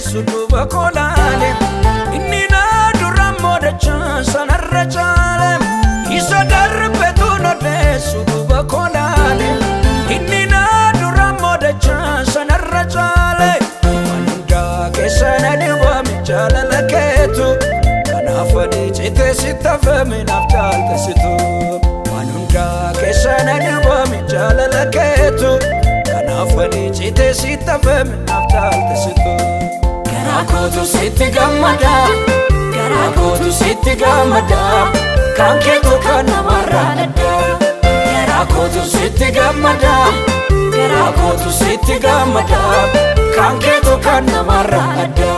odeessu duuba kolaale. Inni na dura moodachaa sanarra caale. Isa darbetu odeessu duuba kolaale. Inni na dura moodachaa sanarra caale. Waan hundaa keessa na dhibame jaalala keetu. Kanaaf ani citee sitti hafame naaf caaltesitu. Waan hundaa keessa na dhibame jaalala keetu. Kanaaf ani citee sitti hafame naaf caaltesitu. Garaa kootu sitti gammada. Garaa kootu sitti gammada. Kan keetu kan namarraa adda. Garaa kootu sitti gammada. Garaa kootu sitti gammada. Kan keetu kan namarraa adda.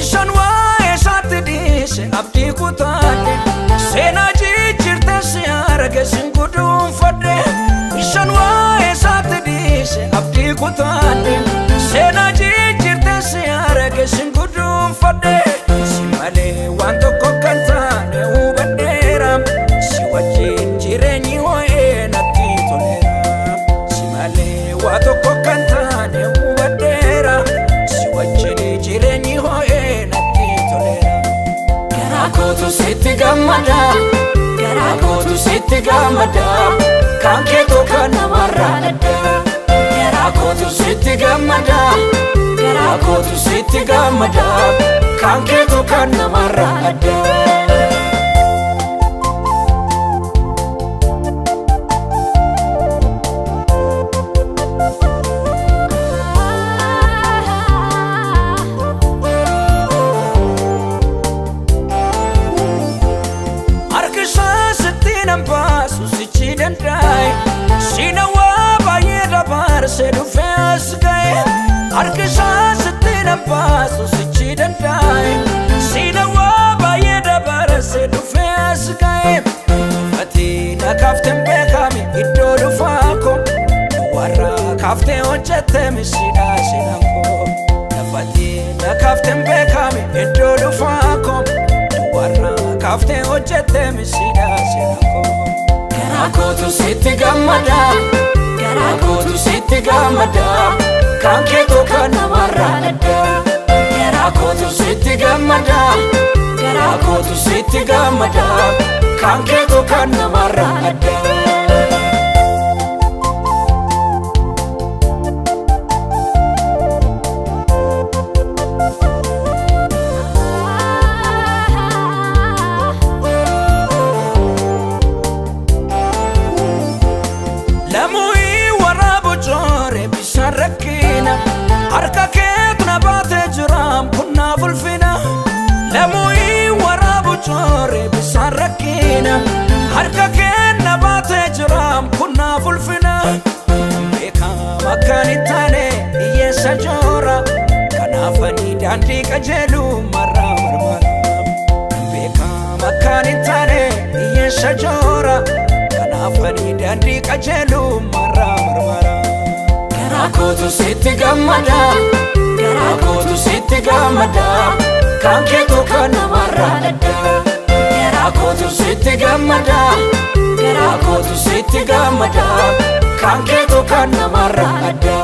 Isaan waa'ee isaatti dhiise abdii kutaadhe. Seenaa jijjiirte si arge sin guduunfadhe. Isaan waa'ee isaatti dhiise abdii kutaadhe. Seenaa jijjiirte si arge sin guduunfadhe. Si malee waan tokko kan taane hubadheera. Si wajjin jireenyi ho'ee natti toleera. Si malee waa tokko kan taane hubadheera. Si wajjin jireenyi ho'ee natti toleera. Garaa kootu sitti gammada. Garaa kootu sitti gammada. Kan keetu kan namarraa adda. Garaa kootu sitti gammada. Garaa kootu sitti gammada. Kan keetu kan namarraa adda. Harki isaa sitti nan baasu sichi danda'e. Siina waa baay'ee dabarsee dhufee as ga'e. Harki isaa sitti nan baasu sichi danda'e. Siina waa baay'ee dabarsee dhufee as ga'e. Ati na kaafteen beekame iddoo dhufaa koo. Warra kaaftee hojjette misiidhaa seenaan koo. Lafati na kaafteen beekame iddoo dhufaa koo. Warra kaaftee hojjette misiidhaa seenaan koo. Garaa kootu sitti gammada. Garaa kootu sitti gammada. Kan keetu kan namarraa adda. Garaa kootu sitti gammada. Garaa kootu sitti gammada. Kan keetu kan namarraa adda. Lamu'i waraabu joore bishaan rakkina. Harka keetu na baatee jiraam kun naaf ulfina. Lamu'i waraabu joore bishaan rakkina. Harka kee na baatee jiraam kun naaf ulfina. Beekama akkaan hin taane hiyyeessa joora. Kanaaf ani daandii qajeelu marraa marmara. Beekama akkaan hin taane hiyyeessa joora. Kanaaf ani daandii qajeelu marraa marmara. Garaa kootu sitti gammada. Garaa kootu sitti gammada. Kan keetu kan namarraa adda. Garaa kootu sitti gammada. Garaa kootu sitti gammada. Kan keetu kan namarraa adda.